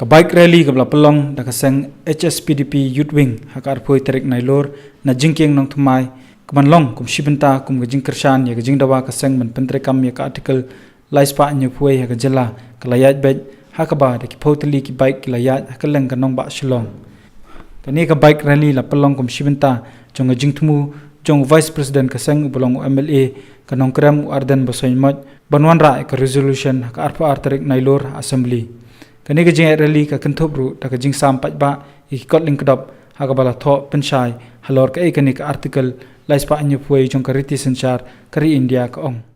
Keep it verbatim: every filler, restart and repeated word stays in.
Ka bike rally kaba la pynlong da ka seng H S P D P Youth Wing ha ka arphew tarik Nailur na Jingkieng Nongthymmai, ka ban long kum shi bynta kum ka jingkyrshan ïa ka jingdawa ka seng ban pyntreikam ïa ka Article lai spah hynñiewphew wei ha ka jylla, ka la ïaid beit ha kaba da ki phew tylli ki bike ki la ïaid ha kylleng ka nongbah Shillong. Kane ka bike rally la pynlong kum shi bynta jong ka jingthmu jong u Vice President ka seng uba long u M L A ka Nongkrem, u Ardent Basaiawmoit, ban wanrah ïa ka resolution ha ka arphew ar tarik Nailur ha Assembly. Kane ka jingïaid rally ka kynthup ruh da ka jingsam paidbah ïa ki kot lyngkdop ha kaba la thoh pynshai halor kaei kane ka Article lai spah hynñiewphew wei jong ka riti synshar ka ri India, ka ong.